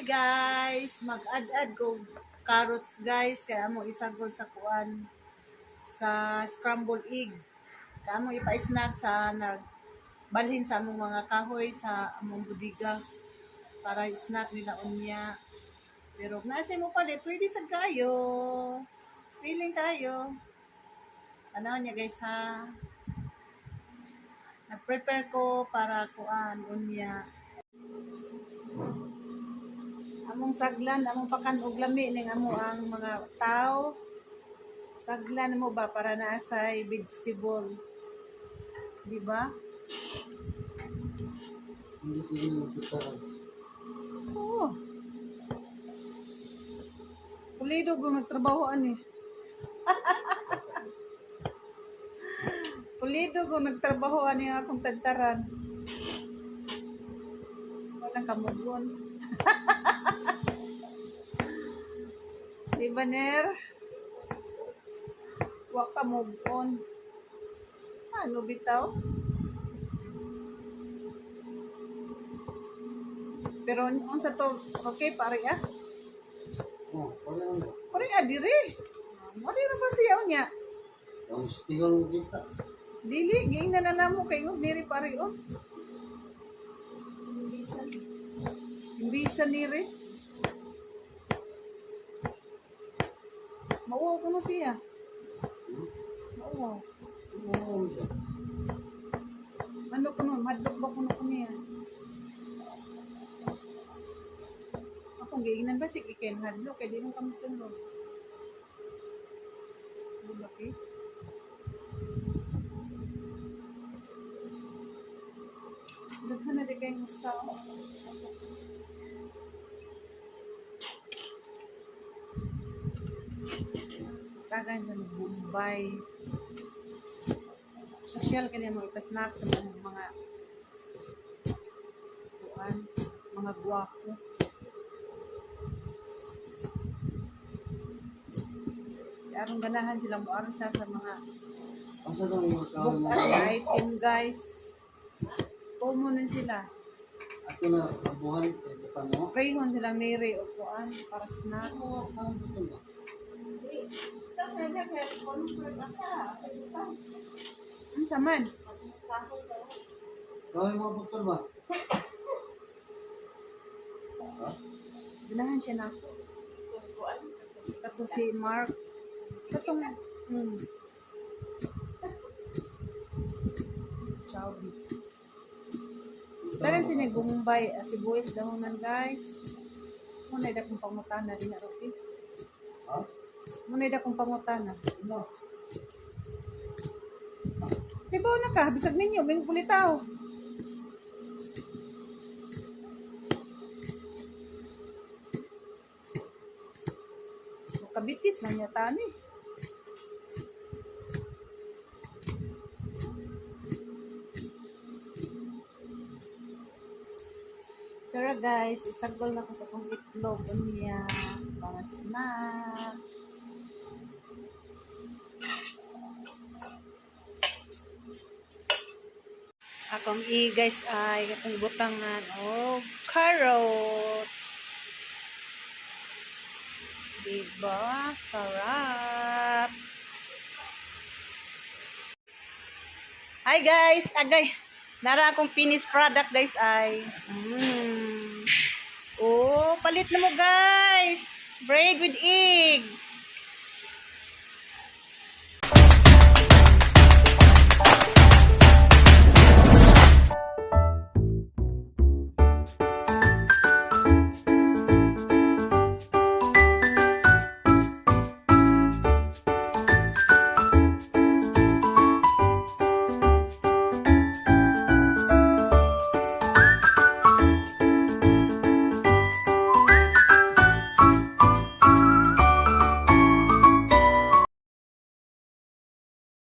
Hi guys, mag-add-add ko carrots, guys, kaya mo isagol sa kuan, sa scrambled egg. Kaya mo ipa-snack sa nagbalhin sa among mga kahoy sa among budiga para snack nila unya. Pero kung nasa mo palit, pwede sad kayo. Feeling kayo. Ano niya, guys, ha? Nag-prepare ko para kuan unya. Among saglan, among pakan og lami ning amo ang mga tao. Saglan mo ba para naa say vegetable? Di ba? Hindi ko yun yung putaran. Oo. Pulido go nagtrabaho ani. Pulido go nagtrabaho ani ang akong tagtaran. Walang kamugon. Di ba, Ner? Wa ka move on. Ano bitaw? Pero unsa to, okay pare ah? Oh, pare ano? Pare ah dire. Mali ra ba siya unya? Ang stingon mo kita. Dili, giingnan na namo kay ngos diri pare oh. Imbisa nire. Mauwaw ko na siya. Mauwaw. Oo, siya. Ano ko nun? Madlok ba kuno ko niya? Akong giingnan ba si Kiken hadlok kay di mo kami sunod. Di ba, Ki? Daghan na di kayong usaw. Tagan sa Bombay. Social kanya mo ipasnak sa mga kuan, mga gwapo. Kaya aron ganahan silang moarsa sa mga Asa daw mga kahoy book mo? item, guys. Common sila. Ato na kabuhan kay paano? Prayhon silang nere o kuan para snack. Ano ang butong ba? Unsa man? Kahoy mga butong ba? Ha? Ganahan siya na ako. Kato si Mark. Katong. Chowby. Dagan siya Bombay, ah, si Boys dahonan, guys. Muna da kong pangutana din na Rocky. Ha? Muna da kong pangutana. Ano? Di ba na ka? Bisag ninyo, may pulitaw. Makabitis lang yata ni. Pero guys, isagol na ko sa akong itlog unya para snack. Akong i, guys, ay akong butangan og carrots. Diba? Sarap. Hi guys, agay. Nara akong finished product, guys, ay. Oh, palit na mo, guys. Bread with egg.